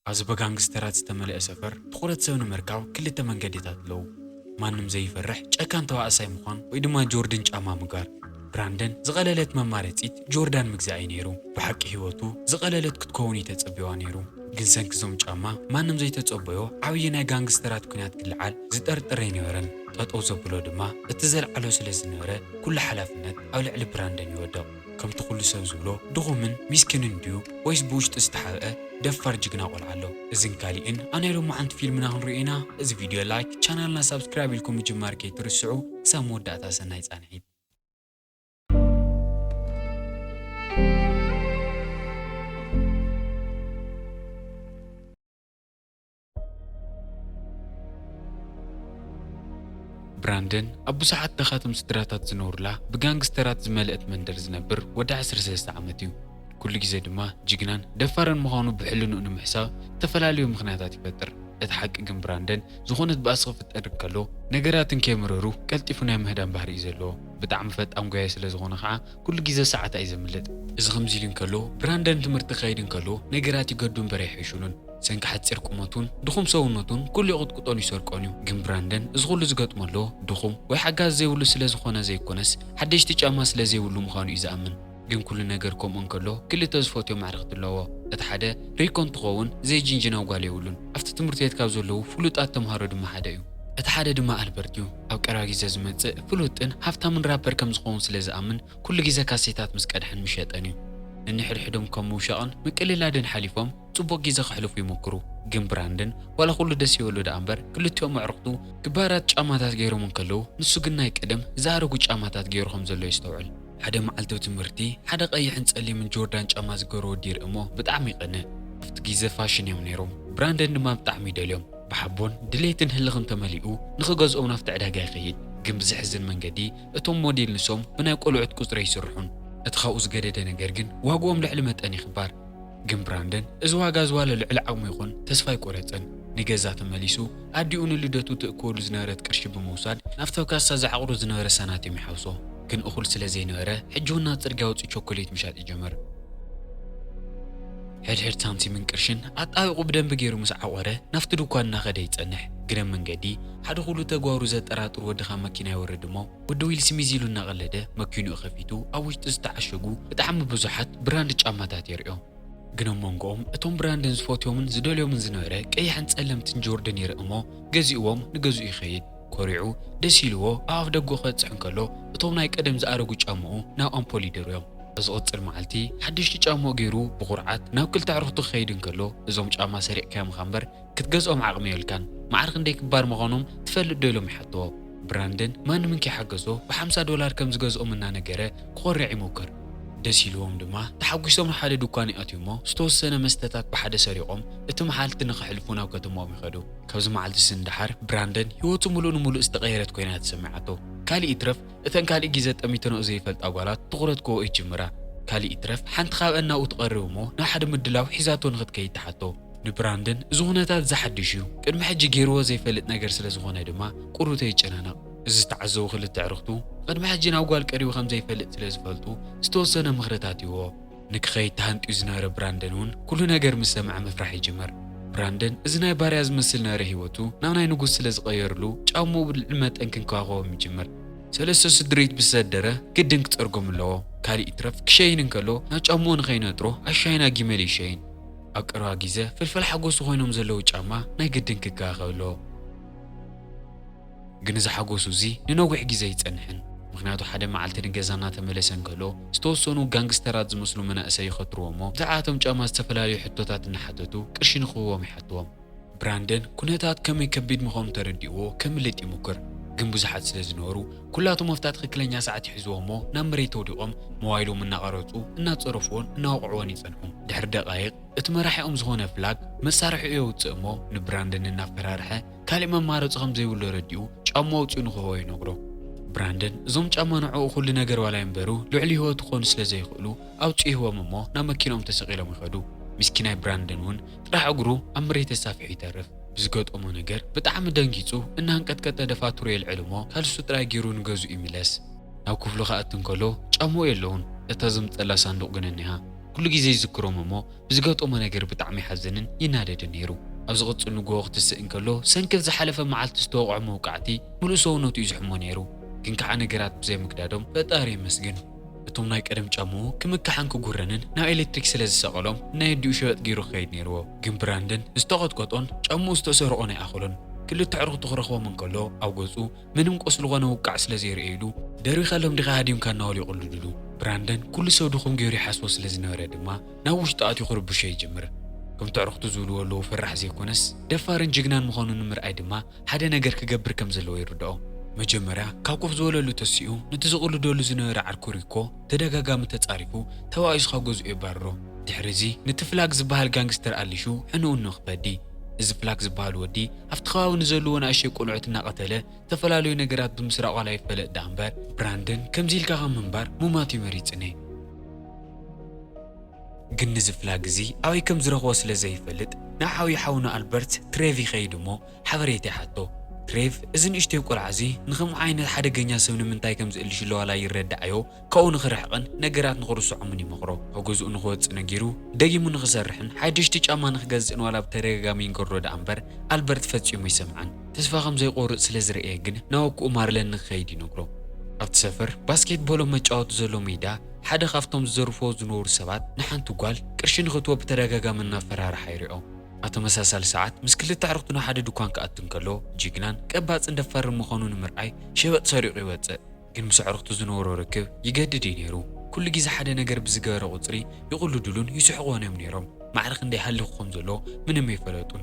ኣብዚ ብጋንግስተራት ዝተመልአ ሰፈር ትኹረት ሰብ ንምርካብ ክልተ መንገድታት ኣለዉ። ማንም ዘይፈርሕ ጨካን ተባእሳይ ምዃን ወይ ድማ ጆርዳን ጫማ ምግባር። ብራንደን ዝቐለለት መማረጺት ጆርዳን ምግዛእ እዩ ነይሩ። ብሓቂ ህይወቱ ዝቐለለት ክትከውን እዩ ተጸቢዋ ነይሩ። ግን ሰንኪ እዞም ጫማ ማንም ዘይተጸበዮ ዓብዪ ናይ ጋንግስተራት ኲናት ክለዓል ዝጠርጥር ኣይነበረን። ጠጠው ዘብሎ ድማ እቲ ዘልዓሎ ስለ ዝነበረ ኩሉ ሓላፍነት ኣብ ልዕሊ ብራንደን ይወድቕ። ከምቲ ኩሉ ሰብ ዝብሎ ድኹምን ሚስኪንን ድዩ ወይስ ብውሽጡ ዝተሓብአ ደፋር ጅግና ቆልዓ ኣሎ? እዝን ካሊእን ኣብ ናይ ሎማዓንቲ ፊልምና ክንሪኦ ኢና። እዚ ቪድዮ ላይክ፣ ቻናልና ሳብስክራይብ ኢልኩም ምጅማር ከይትርስዑ። ክሳብ መወዳእታ ሰናይ ጻንሒት። ብራንደን ኣብ ብዙሓት ደኻትም ስድራታት ዝነብሩላ ብጋንግስተራት ዝመልአት መንደር ዝነብር ወዲ ዓሰርተ ሰለስተ ዓመት እዩ። ኩሉ ግዜ ድማ ጅግናን ደፋርን ምዃኑ ብሕልንኡ ንምሕሳብ ዝተፈላለዩ ምኽንያታት ይፈጥር። እቲ ሓቂ ግን ብራንደን ዝኾነት ባእሲ ክፍጠር ከሎ ነገራትን ከይምረሩ ቀልጢፉ ናይ ምህዳም ባህሪ እዩ ዘለዎ። ብጣዕሚ ፈጣን ጎያይ ስለ ዝኾነ ከዓ ኩሉ ግዜ ሰዓት እዩ ዘምልጥ። እዚ ከምዚ ኢሉ እንከሎ ብራንደን ትምህርቲ ክኸይድ እንከሎ ነገራት ይገዱ እምበር ኣይሕሹሉን። ሰንኪ ሓፂር ቁመቱን ድኹም ሰውነቱን ኩሉ ይቕጥቅጦን ይሰርቆን እዩ። ግን ብራንደን እዚ ኩሉ ዝገጥሞ ኣሎ ድኹም ወይ ሓጋዚ ዘይብሉ ስለ ዝኾነ ዘይኮነስ ሓደሽቲ ጫማ ስለ ዘይብሉ ምዃኑ እዩ ዝኣምን። ግን ኩሉ ነገር ከምኡ እንከሎ ክልተ ዝፈትዮም ኣዕርኽቲ ኣለዎ። እቲ ሓደ ሪኮ እንትኸውን ዘይጅንጅና ጓል የብሉን። ኣብቲ ትምህርቲ ቤት ካብ ዘለዉ ፍሉጣት ተምሃሮ ድማ ሓደ እዩ። እቲ ሓደ ድማ ኣልበርት እዩ። ኣብ ቀረባ ግዜ ዝመጽእ ፍሉጥን ሃፍታምን ራፐር ከም ዝኸውን ስለ ዝኣምን ኩሉ ግዜ ካሴታት ምስ ቀድሐን ምሸጠን እዩ። ነንሕድሕዶም ካብ ምውሻቕን ምቅልላድን ሓሊፎም ጽቡቕ ግዜ ከሕልፉ ይሞክሩ። ግን ብራንደን ዋላ ኩሉ ደስ ይበሉ ደኣ እምበር ክልቲኦም ኣዕሩኽቱ ክባራት ጫማታት ገይሮም እንከለዉ ንሱ ግን ናይ ቀደም ዝኣረጉ ጫማታት ገይሩ ከም ዘሎ የስተውዕል። ሓደ መዓልቲ ኣብ ትምህርቲ ሓደ ቀይሕን ጸሊምን ጆርዳን ጫማ ዝገበረ ወዲ ይርኢ እሞ ብጣዕሚ ይቐንእ። ኣብቲ ግዜ ፋሽን እዮም ነይሮም። ብራንደን ድማ ብጣዕሚ ይደልዮም። ብሓቦን ድሌትን ህልኽን ተመሊኡ ንኽገዝኦም ናብቲ ዕዳጋ ይኸይድ። ግን ብዘሕዝን መንገዲ እቶም ሞዴል ንሶም ብናይ ቆልዑት ቁጽሪ ኣይስርሑን። እቲ ካብኡ ዝገደደ ነገር ግን ዋግኦም ልዕሊ መጠን እዩ ክባር። ግን ብራንደን እዚ ዋጋ ዝዋለ ልዕሊ ዓቕሙ ይኹን ተስፋ ኣይቆረጸን። ንገዛ ተመሊሱ ኣዲኡ ንልደቱ ትእክበሉ ዝነበረት ቅርሺ ብምውሳድ ናብቲ ኣብ ካሳ ዝዓቕሮ ዝነበረ ሳናቲም ይሓውሶ። ግን እኹል ስለ ዘይነበረ ሕጂ እውን ናብ ጽርግያ ወጺኡ ቸኮሌት ምሻጥ ይጀምር። ሕድሕድ ሳንቲምን ቅርሽን ኣጣቢቑ ብደንቢ ገይሩ ምስ ዓቖረ ናብቲ ድኳን እናኸደ ይጸንሕ። ግን ኣብ መንገዲ ሓደ ኩሉ ተግባሩ ዘጠራጥር ወዲ ካብ መኪና ይወርድ እሞ ወዲ ዊል ስሚዝ ኢሉ እናቐለደ መኪንኡ ከፊቱ ኣብ ውሽጢ ዝተዓሸጉ ብጣዕሚ ብዙሓት ብራንድ ጫማታት የርእዮ። ግን ኣብ መንጎኦም እቶም ብራንደን ዝፈትዮምን ዝደልዮምን ዝነበረ ቀይሕን ጸለምትን ጆርደን ይርኢ እሞ ገዚእዎም ንገዝኡ ይኸይድ። ኮሪዑ ደስ ኢልዎ ኣብ ኣፍ ደገኡ ከብጽሕ እንከሎ እቶም ናይ ቀደም ዝኣረጉ ጫምኡ ናብ ኣምፖል ይድርብዮም። ኣብ ዝቕጽል መዓልቲ ሓደሽቲ ጫምኡ ገይሩ ብኹርዓት ናብ ክልተ ኣዕሩኽቱ ክኸይድ እንከሎ እዞም ጫማ ሰሪቕካዮም ኢኻ እምበር ክትገዝኦም ዓቕሚ የብልካን፣ ማዕረ ክንደይ ክባር ምዃኖም ትፈልጥ ዶ ኢሎም ይሓትዎ። ብራንደን ማንም እንከይሓገዞ ብሓምሳ ዶላር ከም ዝገዝኦም እናነገረ ክኾርዕ ይሞክር። ደስ ኢልዎም ድማ ተሓጒሶም ናብ ሓደ ድኳን ይኣትዩ እሞ ዝተወሰነ መስተታት ብሓደ ሰሪቖም እቲ መዓልቲ ንኸሕልፉ ናብ ከተምኦም ይኸዱ። ካብዚ መዓልቲ እዚ ንደሓር ብራንደን ህይወቱ ምሉእ ንምሉእ ዝተቐየረት ኮይና እያ ተሰሚዓቶ። ካልእ ይትረፍ እተን ካልእ ግዜ ጠሚተንኦ ዘይፈልጣ ጓላት ትኹረት ክህብኦ ይጅምራ። ካልእ ይትረፍ ሓንቲ ካብአን ናብኡ ትቐርብ እሞ ናብ ሓደ ምድላው ሒዛቶ ንኽትከይድ ትሓቶ። ንብራንደን እዚ ኩነታት እዚ ሓድሽ እዩ። ቅድሚ ሕጂ ገይርዎ ዘይፈልጥ ነገር ስለ ዝኾነ ድማ ቁሩተ ይጨናነቕ። እዚ ዝተዓዘቡ ክልተ ኣዕሩኽቱ ቅድሚ ሕጂ ናብ ጓል ቀሪቡ ከም ዘይፈልጥ ስለ ዝፈልጡ ዝተወሰነ ምኽርታት ይህብዎ። ንክኸይድ ተሃንጥዩ ዝነበረ ብራንደን እውን ኩሉ ነገር ምስ ሰምዐ ምፍራሕ ይጅምር። ብራንደን እዚ ናይ ባርያ ዝመስል ነበረ ህይወቱ ናብ ናይ ንጉስ ስለ ዝቐየርሉ ጫምኡ ብልዕሊ መጠን ክንከባኸቦም ይጅምር። ሰለስተ ስድሪት ብዝሰደረ ግድን ክጸርጎም ኣለዎ። ካልእ ይትረፍ ክሸይን እንከሎ ናብ ጫምኡ ንኸይነጥሮ ኣሻይና ጊመል ይሸይን። ኣብ ቀረባ ግዜ ፍልፍል ሓጎሱ ኮይኖም ዘለዉ ጫማ ናይ ግድን ክከባኸብ ኣለዎ። ግን እዚ ሓጎሱ እዚ ንነዊሕ ግዜ ኣይጸንሕን። ምኽንያቱ ሓደ መዓልቲ ንገዛ እናተመለሰ እንከሎ ዝተወሰኑ ጋንግስተራት ዝመስሉ መናእሰይ ይኸትርዎ እሞ ብዛዕባ እቶም ጫማ ዝተፈላለዩ ሕቶታት እናሓተቱ ቅርሺ ንክህብዎም ይሓትዎም። ብራንደን ኩነታት ከመይ ከቢድ ምዃኑ ተረዲእዎ ከምልጥ ይሙክር። ግን ብዙሓት ስለ ዝነበሩ ኩላቶም ኣብታ ትኽክለኛ ሰዓት ይሕዝዎ እሞ ናብ መሬት ወዲቖም ሞባይሎም እናቐረጹ እናጸረፍዎን እናወቕዕዎን ይጸንሑ። ድሕሪ ደቓይቕ እቲ መራሒኦም ዝኾነ ፍላግ መሳርሒኡ የውጽእ እሞ ንብራንደን እናፈራርሐ ካልእ መማረጺ ከም ዘይብሉ ረዲኡ ጫማ ኣውጺኡ ንኽህቦ ይነግሮ። ብራንደን እዞም ጫማ ንዕኡ ኩሉ ነገር ዋላ ይንበሩ ልዕሊ ህይወቱ ክኾኑ ስለ ዘይኽእሉ ኣውጺኡ ይህቦም እሞ ናብ መኪንኦም ተሰቒሎም ይኸዱ። ምስኪናይ ብራንደን እውን ጥራሕ እግሩ ኣብ መሬት ተሳፊሑ ይተርፍ። ብዝገጠሞ ነገር ብጣዕሚ ደንጊጹ እናንቀጥቀጠ ደፋትሩ የልዕል እሞ ካልሱ ጥራይ ገይሩ ንገዝኡ ይምለስ። ናብ ክፍሉ ክኣቱ እንከሎ ጫምኡ የለውን፣ እታ ዘምጸላ ሳንዱቕ ግን እኒሃ። ኩሉ ግዜ ይዝክሮም እሞ ብዝገጠሞ ነገር ብጣዕሚ ይሓዝንን ይናደድን ነይሩ። ኣብ ዝቕጽል ንግሆ ክትስእ እንከሎ ሰንኪ ዝሓለፈ መዓልቲ ዝተወቕዖ መውቃዕቲ ምሉእ ሰውነቱ እዩ ዝሕሞ ነይሩ። ግን ከዓ ነገራት ብዘይ ምግዳዶም ፈጣሪ የመስግን። እቶም ናይ ቀደም ጫምኡ ክምክሓን ክጉረንን ናብ ኤሌክትሪክ ስለ ዝሰቐሎም ናይ ኣዲኡ ሸበጥ ገይሩ ክኸይድ ነይርዎ። ግን ብራንደን ዝተቐጥቀጦን ጫምኡ ዝተሰርቖን ኣይኣኸሎን። ክልተ ኣዕሩኽቱ ክረኽቦም እንከሎ ኣብ ገጹ ምንም ቁስሊ ኮነ ውቃዕ ስለ ዘይርእየሉ ደሪኸሎም ዲኻ ሃዲምካ እናበሉ ይቕልድሉ። ብራንደን ኩሉ ሰብ ድኹም ገይሩ ይሓስቦ ስለ ዝነበረ ድማ ናብ ውሽጡ ኣትዩ ክርብሾ ይጅምር። ከምቲ ኣዕሩኽቱ ዝብልዎ ኣለዉ ፈራሕ ዘይኮነስ ደፋርን ጅግናን ምዃኑ ንምርኣይ ድማ ሓደ ነገር ክገብር ከም ዘለዎ ይርድኦ። መጀመርያ ካብ ኮፍ ዝበለሉ ተሲኡ ነቲ ዝቕልደሉ ዝነበረ ዓርኩ ሪኮ ተደጋጋሚ ተጻሪፉ ተባኢሱ ካብ ገዝኡ የባርሮ። ድሕሪ እዚ ነቲ ፍላግ ዝበሃል ጋንግስተር ኣሊሹ ሕንኡ ንኽፈዲ። እዚ ፍላግ ዝበሃል ወዲ ኣብቲ ከባቢ ንዘለዎ ንኣሸይ ቆልዑት እናቐተለ ዝተፈላለዩ ነገራት ብምስራቕ ዋላ ይፈለጥ ደኣ እምበር ብራንደን ከምዚ ኢልካ ካብ ምንባር ሙማት እዩ መሪጽኒ። ግን ንዚ ፍላግ እዚ ኣበይ ከም ዝረኽቦ ስለ ዘይፈልጥ ንዓብዪ ሓውና ኣልበርት ትሬቭ ይኸይድ እሞ ሓበሬታ ይሓቶ። ትሬቭ እዚ ንእሽተይ ቆልዓ እዚ ንኸምኡ ዓይነት ሓደገኛ ሰብ ንምንታይ ከም ዝእልሽሎ ዋላ ይረድዓዮ ካብኡ ንኽርሕቕን ነገራት ንኽርስዖምን ይመኽሮ። ካብ ገዝኡ ንኽወፅእ ነጊሩ ደጊሙ ንኽሰርሕን ሓደሽቲ ጫማ ንኽገዝእን ዋላ ብተደጋጋሚ ይንገሮ ደኣ እምበር ኣልበርት ፈጺሙ ይሰምዓን። ተስፋ ከም ዘይቆርጽ ስለ ዝረእየ ግን ናብ ኣኩኡ ማርለን ንኽኸይድ ይነግሮ። ኣብቲ ሰፈር ባስኬትቦሎም መጫወቲ ዘሎ ሜዳ ሓደ ካብቶም ዝዘርፍዎ ዝነበሩ ሰባት ንሓንቲ ጓል ቅርሺ ንኽትቦ ብተደጋጋሚ እናፈራርሓ ይሪኦ። ኣብ ተመሳሳሊ ሰዓት ምስ ክልተ ኣዕሩኽቱ ናብ ሓደ ድኳን ክኣቱ እንከሎ ጅግናን ቀባጽን ደፋርን ምዃኑ ንምርኣይ ሸበጥ ሰሪቑ ይወጽእ። ግን ምስ ኣዕሩኽቱ ዝነበሮ ርክብ ይገድድ እዩ ነይሩ። ኩሉ ግዜ ሓደ ነገር ብዝገበረ ቁጽሪ ይቕልድሉን ይስሕቕዎን እዮም ነይሮም። ማዕረ ክንደይ ሃሊኹ ከም ዘሎ ምንም ኣይፈለጡን።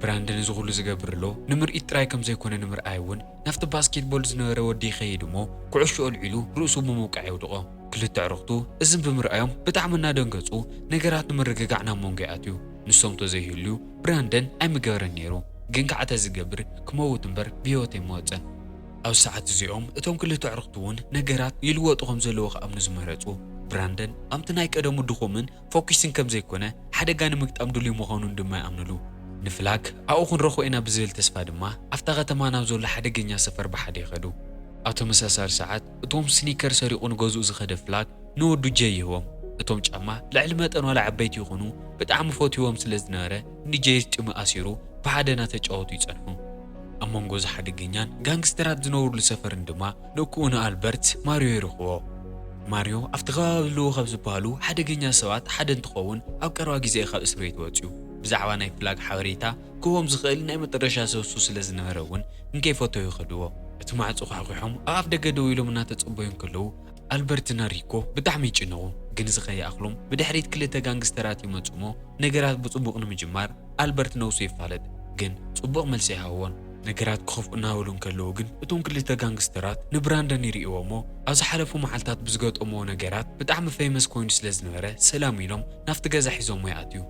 ብራንደን እዚ ኩሉ ዝገብር ኣሎ ንምርኢት ጥራይ ከም ዘይኮነ ንምርኣይ እውን ናብቲ ባስኬትቦል ዝነበረ ወዲ ይኸይድ እሞ ኩዕሾ ኣልዒሉ ርእሱ ብምውቃዕ የውድቖ። ክልተ ኣዕሩኽቱ እዝን ብምርኣዮም ብጣዕሚ እናደንገጹ ነገራት ንምርግጋዕ ናብ መንጎ ይኣትዩ። ንሶም ተዘይህልዩ ብራንደን ኣይምገበረን ነይሩ። ግን ከዓ ተዝገብር ክመውት እምበር ብህይወት ኣይምወጸን። ኣብ ሰዓት እዚኦም እቶም ክልተ ኣዕሩኽቲ እውን ነገራት ይልወጡ ከም ዘለዎ ክኣምኑ ዝመረጹ። ብራንደን ኣብቲ ናይ ቀደሙ ድኹምን ፎኪስን ከም ዘይኮነ ሓደጋ ንምግጣም ድልዩ ምዃኑን ድማ ይኣምንሉ። ንፍላግ ኣብኡ ክንረኽቦ ኢና ብዝብል ተስፋ ድማ ኣብታ ከተማ ናብ ዘሎ ሓደገኛ ሰፈር ብሓደ ይኸዱ። ኣብ ተመሳሳሊ ሰዓት እቶም ስኒከር ሰሪቑ ንገዝኡ ዝኸደ ፍላግ ንወዱ ጀይ ይህቦም። እቶም ጫማ ልዕሊ መጠን ዋላ ዓበይቲ ይኹኑ ብጣዕሚ ፈትይዎም ስለ ዝነበረ ንጀይ ጭሚ ኣሲሩ ብሓደ እናተጫወቱ ይጸንሑ። ኣብ መንጎ እዚ ሓደገኛን ጋንግስተራት ዝነብሩሉ ሰፈርን ድማ ንእኩኡ ንኣልበርት ማርዮ ይረኽቦ። ማርዮ ኣብቲ ከባቢ ኣለዉ ካብ ዝበሃሉ ሓደገኛ ሰባት ሓደ እንትኸውን ኣብ ቀረባ ግዜ ካብ እስር ቤት ወፅዩ። ብዛዕባ ናይ ፍላግ ሓበሬታ ክህቦም ዝኽእል ናይ መጠረሻ ሰብ እሱ ስለ ዝነበረ እውን እንከይፈተዩ ይኸድዎ። እቲ ማዕጾ ኳሕኲሖም ኣብ ኣፍ ደገ ደው ኢሎም እናተጸበዩ እንከለዉ ኣልበርትና ሪኮ ብጣዕሚ ይጭነቑ። ግን እዚ ከይኣኽሎም ብድሕሪት ክልተ ጋንግስተራት ይመጹ እሞ ነገራት ብጽቡቕ ንምጅማር ኣልበርት ነብሱ የፋልጥ። ግን ጽቡቕ መልሲ ኣይሃብዎን። ነገራት ክኸፍኡ እናበሉ እንከለዉ ግን እቶም ክልተ ጋንግስተራት ንብራንደን ይርእይዎ እሞ ኣብ ዝሓለፉ መዓልታት ብዝገጠምዎ ነገራት ብጣዕሚ ፌመስ ኮይኑ ስለ ዝነበረ ሰላም ኢሎም ናብቲ ገዛ ሒዞሞ ይኣትዩ።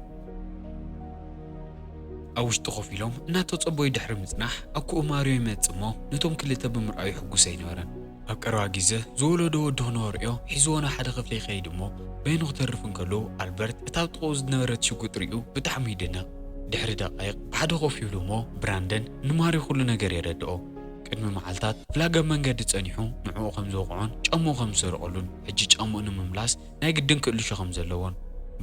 ኣብ ውሽጢ ኮፍ ኢሎም እናተጸበዩ ድሕሪ ምጽናሕ ኣኩኡ ማርዮ ይመጽእ እሞ ነቶም ክልተ ብምርኣዩ ሕጉስ ኣይነበረን። ኣብ ቀረባ ግዜ ዝወለዶ ወዲ ክነርዮ ሒዝዎ ናብ ሓደ ክፍሊ ይኸይድ እሞ በይኑ ክተርፍ እንከሎ ኣልበርት እታ ኣብ ጥቕኡ ዝነበረት ሽጉጥ ሪኡ ብጣዕሚ ይድነቕ። ድሕሪ ደቃይቕ ብሓደ ኮፍ ይብሉ እሞ ብራንደን ንማርዮ ኩሉ ነገር የረድኦ። ቅድሚ መዓልታት ፍላግ ኣብ መንገዲ ጸኒሑ ንዕኡ ከም ዝወቕዖን ጫምኡ ከም ዝሰርቐሉን ሕጂ ጫምኡ ንምምላስ ናይ ግድን ክእልሾ ከም ዘለዎን።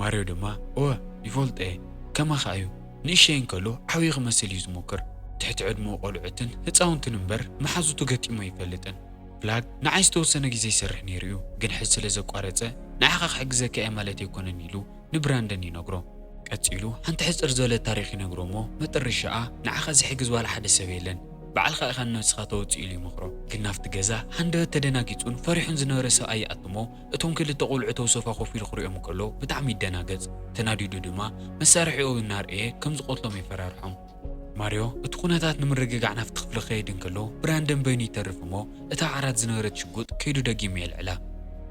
ማርዮ ድማ እወ ይፈልጦ እየ፣ ከማኻ እዩ፣ ንእሸይ እንከሎ ዓብዪ ክመስል እዩ ዝሞክር። ትሕቲ ዕድመኡ ቆልዑትን ህፃውንትን እምበር መሓዙቱ ገጢሞ ኣይፈልጥን። ፍላግ ንዓይ ዝተወሰነ ግዜ ይሰርሕ ነይሩ እዩ፣ ግን ሕዚ ስለ ዘቋረፀ ንዓኻ ክሕግዘካ እየ ማለት ኣይኮነን ኢሉ ንብራንደን ይነግሮ። ቀጺሉ ሓንቲ ሕጽር ዝበለት ታሪኽ ይነግሮ እሞ መጠረሻኣ ንዓኻ ዝሕግዝ ዋላ ሓደ ሰብ የለን፣ ባዕልኻ ኢኻ ንነብስኻ ተወጽእ ኢሉ ይመኽሮ። ግን ናብቲ ገዛ ሃንደበት ተደናጊጹን ፈሪሑን ዝነበረ ሰብኣይ ይኣቱ እሞ እቶም ክልተ ቆልዑ ተው ሶፋ ኮፍ ኢሉ ክሪኦም ከሎ ብጣዕሚ ይደናገጽ። ተናዲዱ ድማ መሳርሒኡ እናርኣየ ከም ዝቐትሎም የፈራርሖም። ማርዮ እቲ ኩነታት ንምርግጋዕ ናብቲ ክፍሊ ክኸይድ እንከሎ ብራንደን በይኑ ይተርፍ እሞ እታ ዓራት ዝነበረት ሽጉጥ ከይዱ ደጊሙ የልዕላ።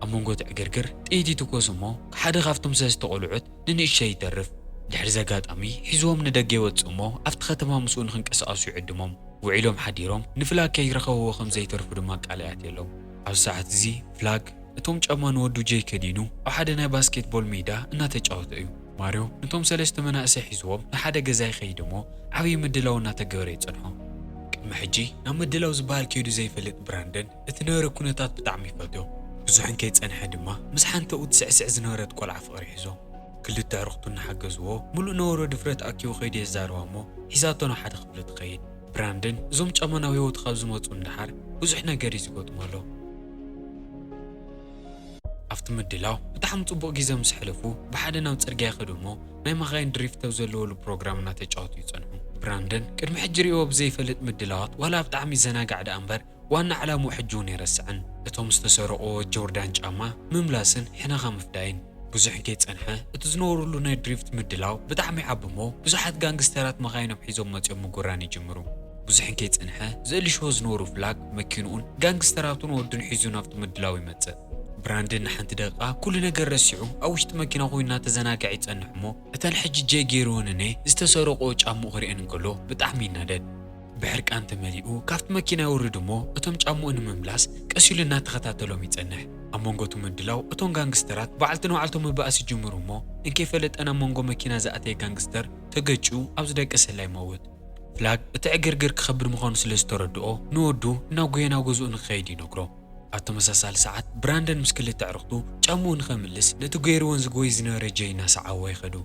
ኣብ መንጎ እቲ ዕግርግር ጥይት ይትኮስ እሞ ሓደ ካብቶም ሰለስተ ቆልዑት ንንእሸይ ይተርፍ። ድሕሪ እዚ ኣጋጣሚ ሒዝዎም ንደገ ይወጽእ እሞ ኣብቲ ከተማ ምስኡ ንክንቀሳቐሱ ይዕድሞም። ውዒሎም ሓዲሮም ንፍላግ ከይረኸብዎ ከም ዘይተርፉ ድማ ቃል ይኣትየሎም። ኣብዚ ሰዓት እዚ ፍላግ እቶም ጫማ ንወዱ ጀይ ከዲኑ ኣብ ሓደ ናይ ባስኬትቦል ሜዳ እናተጫወተ እዩ። ማርዮ ነቶም ሰለስተ መናእሰይ ሒዝዎም ንሓደ ገዛ ይኸይድ እሞ ዓብዪ ምድላው እናተገበረ ይጸንሖ። ቅድሚ ሕጂ ናብ ምድላው ዝበሃል ከይዱ ዘይፈልጥ ብራንደን እቲ ነበረ ኩነታት ብጣዕሚ ይፈትዮ። ብዙሕ እንከይጸንሐ ድማ ምስ ሓንተኡ ትስዕስዕ ዝነበረት ቆልዓ ፍቕሪ ሒዞ። ክልተ ኣዕሩኽቱ እናሓገዝዎ፣ ምሉእ ነበሮ ድፍረት ኣኪቡ ከይዱ የዛርባ እሞ፣ ሒዛቶ ናብ ሓደ ክፍሊ ትኸይድ። ብራንደን፣ እዞም ጫማ ናብ ህይወቱ ካብ ዝመጹ ንደሓር፣ ብዙሕ ነገር እዩ ዝገጥሞ ኣሎ። ኣብቲ ምድላው ብጣዕሚ ጽቡቕ ግዜ ምስ ሕለፉ፣ ብሓደ ናብ ጽርግያ ይኸዱ እሞ፣ ናይ መኻይን ድሪፍት ኣብ ዘለወሉ ፕሮግራም እናተጫወቱ ይጸንሑ። ብራንደን፣ ቅድሚ ሕጂ ርእይዎ ብዘይፈልጥ ምድላዋት፣ ዋላ ብጣዕሚ ይዘናጋዕ ደኣ እምበር፣ ዋና ዕላምኡ ሕጂ እውን ኣይረስዕን። እቶም ዝተሰርቑዎ ጆርዳን ጫማ ምምላስን ሕነኻ ምፍዳይን። ብዙሕ ከይጸንሐ፣ እቲ ዝነበሩሉ ናይ ድሪፍት ምድላው ብጣዕሚ ይዓቢ እሞ፣ ብዙሓት ጋንግስተራት መኻይኖም ሒዞም መጺኦም ምጉራን ይጅምሩ። ብዙሕ ከይጸንሐ፣ ዝእልሽዎ ዝነበሩ ፍላግ መኪንኡን ጋንግስተራቱን ወዱን ሒዙ ናብቲ ምድላው ይመጽእ። ብራንደን ንሓንቲ ደቂቓ ኩሉ ነገር ረሲዑ፣ ኣብ ውሽጢ መኪና ኮይኑ እናተዘናግዐ ይጸንሕ እሞ፣ እተን ሕጂ ጄይ ገይርወን እኔ ዝተሰርቑዎ ጫምኡ ክርእየን እንከሎ ብጣዕሚ ይናደድ። ብሕርቃን ተመሊኡ ካብቲ መኪና ይወርድ እሞ፣ እቶም ጫምኡ ንምምላስ ቀስ ኢሉ እናተኸታተሎም ይጸንሕ። ኣብ መንጎ እቲ ምድላው እቶም ጋንግስተራት ባዕልቲ ንባዕልቶም ምባኣስ ይጅምሩ እሞ፣ እንከይፈለጠ ናብ መንጎ መኪና ዝኣተየ ጋንግስተር ተገጭዩ ኣብ ዝደቀሰላ ይመውት። ፍላግ እቲ ዕግርግር ክኸብድ ምዃኑ ስለ ዝተረድኦ፣ ንወዱ እናጎየ ናብ ገዝኡ ንክኸይድ ይነግሮ። ኣብ ተመሳሳሊ ሰዓት ብራንደን ምስ ክልተ ኣዕሩኽቱ ጫምኡ ንኸምልስ ነቲ ገይርወን ዝጎይ ዝነበረ ጄይ እናሰዓብዎ ይኸዱ።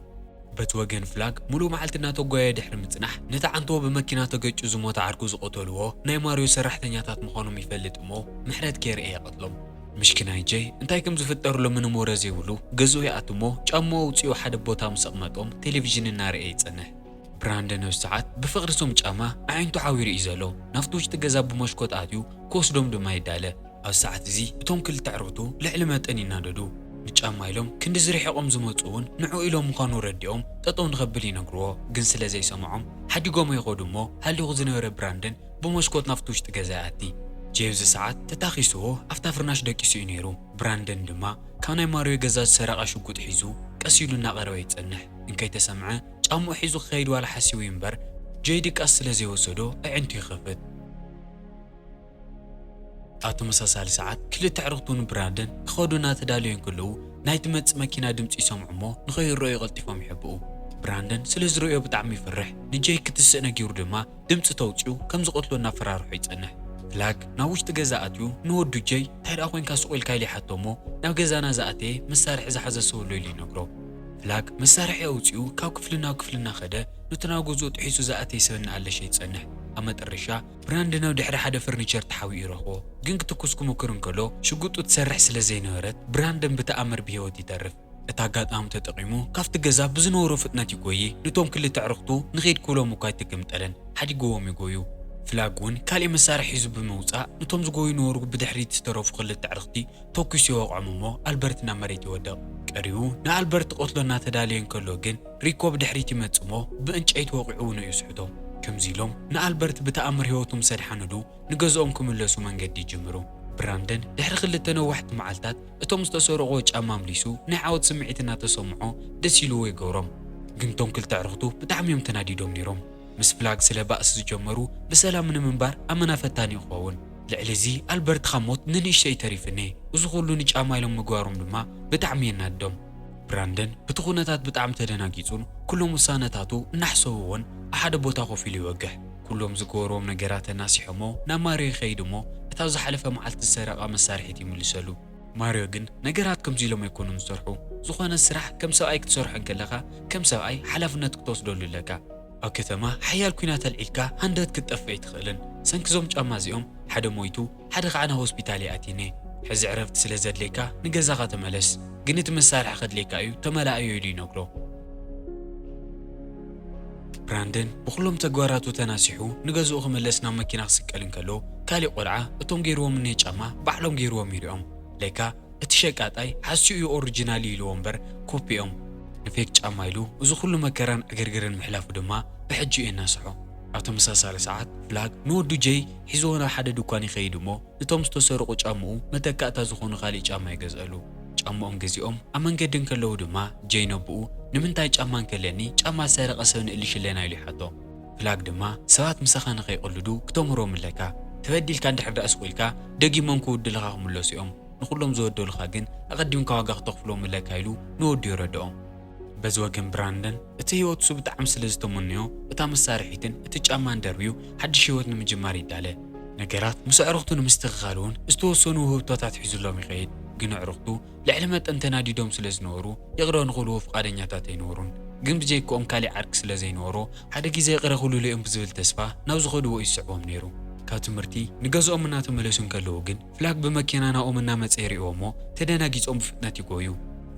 በቲ ወገን ፍላግ ምሉእ መዓልቲ እናተጓየ ድሕሪ ምጽናሕ፣ ነቲ ዓንተቦ ብመኪና ተገጭዩ ዝሞተ ዓርኩ ዝቐተልዎ ናይ ማርዮ ሰራሕተኛታት ምዃኖም ይፈልጥ እሞ፣ ምሕረት ከይርኤ ይቐትሎም። ምሽኪናይ ጄይ እንታይ ከም ዝፍጠር ሎሚ ንምወረ ዘይብሉ፣ ገዝኡ ይኣቱ እሞ፣ ጫምኡ ኣውጺኡ ሓደ ቦታ ምስ ኣቕመጦም ቴሌቪዥን እናረኤ ይጸንሕ። ብራንደን ኣብዚ ሰዓት ብፍቕሪ እቶም ጫማ ኣዒንቱ ዓዊሩ እዩ ዘሎ። ናብቲ ውሽጢ ገዛ ብመስኮት ኣትዩ ክወስዶም ድማ ይዳለ። ኣብዚ ሰዓት እዚ እቶም ክልተ ኣዕሩኽቱ ልዕሊ መጠን ይናደዱ። ንጫማ ኢሎም ክንድዚ ርሒቖም ዝመጹ እውን ንዕኡ ኢሎም ምዃኑ ረዲኦም ጠጠው ንኸብል ይነግርዎ፣ ግን ስለ ዘይሰምዖም ሓዲጎሞ ይኸዱ እሞ፣ ሃሊኹ ዝነበረ ብራንደን ብመስኮት ናብቲ ውሽጢ ገዛ ይኣቲ። ጄይ ኣብዚ ሰዓት ተታኺስዎ ኣብታ ፍርናሽ ደቂሱ እዩ ነይሩ። ብራንደን ድማ ካብ ናይ ማርዮ ገዛ ዝሰረቓ ሽጉጥ ሒዙ ቀስ ኢሉ እናቐረበ ይጸንሕ። እንከይተሰምዐ ጫምኡ ሒዙ ክኸይድ ዋላ ሓሲቡ እዩ እምበር፣ ጄይ ድቃስ ስለ ዘይወሰዶ ኣዒንቱ ይኸፍት። ኣብ ተመሳሳሊ ሰዓት ክልተ ኣዕሩኽቱ ንብራንደን ክኸዱ እናተዳለዩ እንከለዉ፣ ናይ ትመጽእ መኪና ድምጺ ይሰምዑ እሞ ንኸይረኣዩ ቀልጢፎም ይሕብኡ። ብራንደን ስለ ዝርእዮ ብጣዕሚ ይፈርሕ። ንጄይ ክትስእ ነጊሩ ድማ ድምጺ ተውጽኡ ከም ዝቐትሎ እናፈራርሖ ይጸንሕ። ፍላግ ናብ ውሽጢ ገዛ ኣትዩ ንወዱ ጄይ፣ "እንታይ ደኣ ኮይንካ ስቕ ኢልካ?" ኢሉ ይሓቶ እሞ፣ ናብ ገዛና ዝኣተየ መሳርሒ ዝሓዘ ሰብ ኣሎ ኢሉ ይነግሮ። ፍላግ መሳርሒ ኣውጺኡ ካብ ክፍሊ ናብ ክፍሊ እናኸደ፣ ነቲ ናብ ገዝኡ ጥሒሱ ዝኣተየ ሰብ እናኣለሸ ይጸንሕ። ኣብ መጠረሻ ብራንደን ኣብ ድሕሪ ሓደ ፈርኒቸር ተሓቢኡ ይረኽቦ። ግን ክትኩስ ክሙክር እንከሎ፣ ሽጉጡ ትሰርሕ ስለ ዘይነበረት፣ ብራንደን ብተኣምር ብህይወት ይተርፍ። እቲ ኣጋጣሚ ተጠቒሙ ካብቲ ገዛ ብዝነበሮ ፍጥነት ይጎዪ፣ ነቶም ክልተ ኣዕሩኽቱ ንኺድ ክብሎም እኳ ኣይተገምጠለን፣ ሓዲግዎም ይጎዩ። ፍላግ እውን ካሊእ መሳርሒ ሒዙ ብምውጻእ፣ ነቶም ዝጎዩ ነበሩ ብድሕሪት ዝተረፉ ክልተ ኣዕሩኽቲ ተኲሱ ይወቕዖም እሞ፣ ኣልበርት ናብ መሬት ይወድቕ። ቀሪቡ ንኣልበርት ክቐትሎ እናተዳለየ እንከሎ ግን፣ ሪኮ ብድሕሪት ይመጽእ እሞ፣ ብዕንጨይቲ ወቒዑ እውን እዩ ዝስሕቶ። ከምዚ ኢሎም ንኣልበርት ብተኣምር ህይወቱ ምስ ኣድሓንሉ፣ ንገዝኦም ክምለሱ መንገዲ ይጅምሩ። ብራንደን ድሕሪ ክልተ ነዋሕቲ መዓልታት እቶም ዝተሰርቑዎ ጫማ ኣምሊሱ ናይ ዓወት ስምዒት እናተሰምዖ ደስ ኢልዎ ይገብሮም። ግን እቶም ክልተ ኣዕሩኽቱ ብጣዕሚ እዮም ተናዲዶም ነይሮም። ምስ ፍላግ ስለ ባእሲ ዝጀመሩ ብሰላም ንምንባር ኣመና ፈታኒ እዩ ክኸውን። ልዕሊ እዚ ኣልበርት ካብ ሞት ንንእሽተይ ተሪፍኒ። እዚ ኩሉ ንጫማ ኢሎም ምግባሮም ድማ ብጣዕሚ የናድዶም። ብራንደን በቲ ኩነታት ብጣዕሚ ተደናጊጹን ኩሎም ውሳነታቱ እናሕሰቦ እውን ኣብ ሓደ ቦታ ኮፍ ኢሉ ይወግሕ። ኩሎም ዝገበርዎም ነገራት ኣናሲሖሞ ናብ ማርዮ ይኸይድ እሞ፣ እታ ኣብ ዝሓለፈ መዓልቲ ዝሰረቓ መሳርሒት ይምልሰሉ። ማርዮ ግን ነገራት ከምዚ ኢሎም ኣይኮኑን ዝሰርሑ። ዝኾነ ስራሕ ከም ሰብኣይ ክትሰርሖ እንከለኻ ከም ሰብኣይ ሓላፍነት ክትወስደሉ ኣለካ። ኣብ ከተማ ሓያል ኲናት ኣልዒልካ ሃንደበት ክትጠፍእ ኣይትኽእልን። ሰንኪ እዞም ጫማ እዚኦም ሓደ ሞይቱ፣ ሓደ ኸዓ ናብ ሆስፒታል ይኣቲኒ። ሕዚ ዕረፍቲ ስለ ዘድልየካ ንገዛኻ ተመለስ፣ ግን እቲ መሳርሒ ከድልየካ እዩ፣ ተመላኣዮ ኢሉ ይነግሮ። ብራንደን ብኹሎም ተግባራቱ ተናሲሑ ንገዝኡ ክምለስ ናብ መኪና ክስቀል እንከሎ፣ ካሊእ ቆልዓ እቶም ገይርዎም እኒሄ ጫማ ባዕሎም ገይርዎም ይሪኦም። ለካ እቲ ሸቃጣይ ሓሲኡ እዩ ኦሪጂናል እዩ ኢልዎ እምበር ኮፒ እዮም። ንፌክ ጫማ ኢሉ እዚ ኩሉ መከራን ዕግርግርን ምሕላፉ ድማ ብሕጂ እዩ የናስሖ። ኣብ ተመሳሳሊ ሰዓት ፍላግ ንወዱ ጄይ ሒዝዎ ናብ ሓደ ድኳን ይኸይድ እሞ፣ እቶም ዝተሰርቑ ጫምኡ መተካእታ ዝኾኑ ካሊእ ጫማ ይገዝኣሉ። ጫማኦም ገዚኦም ኣብ መንገዲ እንከለዉ ድማ ጄይ ነቦኡ፣ "ንምንታይ ጫማ እንከለኒ ጫማ ዝሰረቐ ሰብ ንእልሽ ኣለና?" ኢሉ ይሓቶ። ፍላግ ድማ፣ "ሰባት ምሳኻ ንኸይቕልዱ ክተምህሮም ኣለካ። ተበዲልካ እንድሕር ደኣ ስቕ ኢልካ ደጊሞም ክውድልኻ ክምለሱ እዮም። ንኹሎም ዝበደሉኻ ግን ኣቐዲምካ ዋጋ ክተኽፍሎም ኣለካ" ኢሉ ንወዱ የረድኦም። በዚ ወገን ብራንደን እቲ ህይወቱ ብጣዕሚ ስለ ዝተመነዮ፣ እታ መሳርሒትን እቲ ጫማን ደርብዩ ሓድሽ ህይወት ንምጅማር ይዳለ። ነገራት ምስ ኣዕሩኽቱ ንምስትኽኻል እውን ዝተወሰኑ ውህብቶታት ሒዙሎም ይኸይድ። ግን ኣዕሩኽቱ ልዕሊ መጠን ተናዲዶም ስለ ዝነበሩ ይቕረ ንኽብልዎ ፍቓደኛታት ኣይነበሩን። ግን ብጀይክኦም ካሊእ ዓርኪ ስለ ዘይነበሮ ሓደ ግዜ ይቕረ ክብሉሉ እዮም ብዝብል ተስፋ ናብ ዝኸድዎ ይስዕቦም ነይሩ። ካብ ትምህርቲ ንገዝኦም እናተመለሱ እንከለዉ ግን ፍላግ ብመኪና ናብኦም እናመጸ ይርእይዎ እሞ ተደናጊጾም ብፍጥነት ይጎዩ።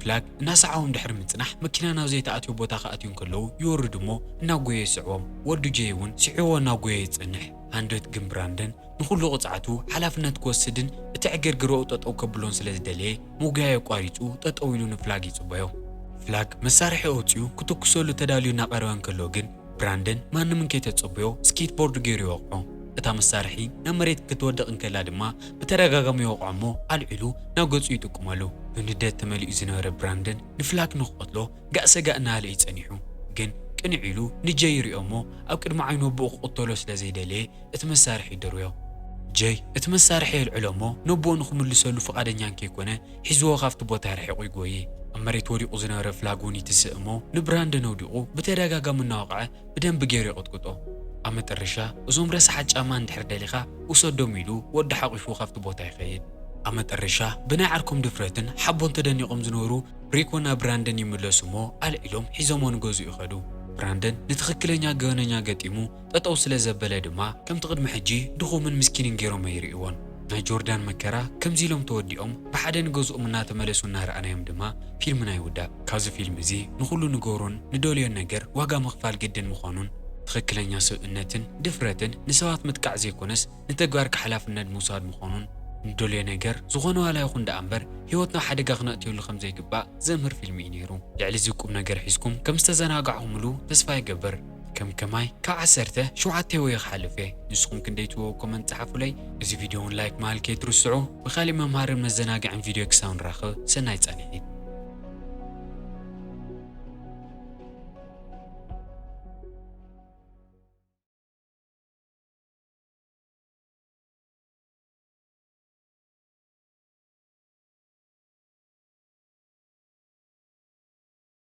ፍላግ እናሰዓቦም ድሕሪ ምጽናሕ መኪና ናብ ዘይተኣትዮ ቦታ ክኣትዩ እንከለዉ ይወርድ እሞ እናጎየ ይስዕቦም። ወዱ ጄይ እውን ስዒዎ እናጎየ ይጸንሕ። ሃንደት ግን ብራንደን ንኹሉ ቅጽዓቱ ሓላፍነት ክወስድን እቲ ዕግርግሮኡ ጠጠው ከብሎን ስለ ዝደለየ ምጉያይ ኣቋሪጹ ጠጠው ኢሉ ንፍላግ ይጽበዮ። ፍላግ መሳርሒ ኣውጺኡ ክትኩሰሉ ተዳልዩ እናቐረበ እንከሎ ግን ብራንደን ማንም እንከይተጸበዮ ስኬትቦርድ ገይሩ ይወቕዖ። እታ መሳርሒ ናብ መሬት ክትወድቕ እንከላ ድማ ብተደጋጋሚ ይወቕዖ እሞ ኣልዒሉ ናብ ገጹ ይጥቁመሉ። ብንደት ተመሊኡ ዝነበረ ብራንደን ንፍላግ ንክቐትሎ ጋእ ሰጋእ እናበለ እዩ ጸኒሑ። ግን ቅንዕ ኢሉ ንጀይ ይሪኦ እሞ ኣብ ቅድሚ ዓይኑ ኣቦኡ ክቕተሎ ስለ ዘይደለየ እቲ መሳርሒ ይድርብዮ። ጀይ እቲ መሳርሒ የልዕሎ እሞ ነቦኡ ንክምልሰሉ ፍቓደኛ እንከይኮነ ሒዝዎ ካብቲ ቦታ ርሒቑ ይጎዪ። ኣብ መሬት ወዲቑ ዝነበረ ፍላግ እውን ይትስእ እሞ ንብራንደን ኣውዲቑ ብተደጋጋሚ እናወቕዐ ብደንቢ ገይሩ ይቕጥቅጦ። ኣብ መጠረሻ እዞም ረሳሓት ጫማ እንድሕር ደሊኻ ውሰዶም ኢሉ ወዲ ሓቒፉ ካብቲ ቦታ ይኸይድ። ኣብ መጠረሻ ብናይ ዓርኮም ድፍረትን ሓቦን ተደኒቖም ዝነበሩ ሪኮና ብራንደን ይምለሱ እሞ ኣልዒሎም ሒዞሞ ንገዝኡ ይኸዱ። ብራንደን ንትኽክለኛ ገበነኛ ገጢሙ ጠጠው ስለ ዘበለ ድማ ከምቲ ቅድሚ ሕጂ ድኹምን ምስኪንን ገይሮም ኣይርእይዎን። ናይ ጆርዳን መከራ ከምዚ ኢሎም ተወዲኦም ብሓደ ንገዝኦም እናተመለሱ እናረኣናዮም ድማ ፊልምና ይውዳእ። ካብዚ ፊልም እዚ ንኹሉ ንገብሮን ንደልዮን ነገር ዋጋ ምኽፋል ግድን ምዃኑን ትኽክለኛ ሰብእነትን ድፍረትን ንሰባት ምጥቃዕ ዘይኮነስ ንተግባርካ ሓላፍነት ምውሳድ ምዃኑን ንደልዮ ነገር ዝኾነ ዋላ ይኹን ደኣ እምበር ህይወትና ሓደጋ ክነእትየሉ ከም ዘይግባእ ዘምህር ፊልም እዩ ነይሩ። ልዕሊ እዚ ቁም ነገር ሒዝኩም ከም ዝተዘናጋዕኹምሉ ተስፋ ይገብር። ከም ከማይ ካብ ዓሰርተ ሸውዓተ ወይ ክሓልፍ እየ። ንስኹም ክንደይ ትህብዎ ኮመንት ጸሓፉለይ። እዚ ቪድዮ እውን ላይክ ምባል ከይትርስዑ። ብኻሊእ መምሃርን መዘናግዕን ቪድዮ ክሳብ ንራኸብ ሰናይ ጻንሒት።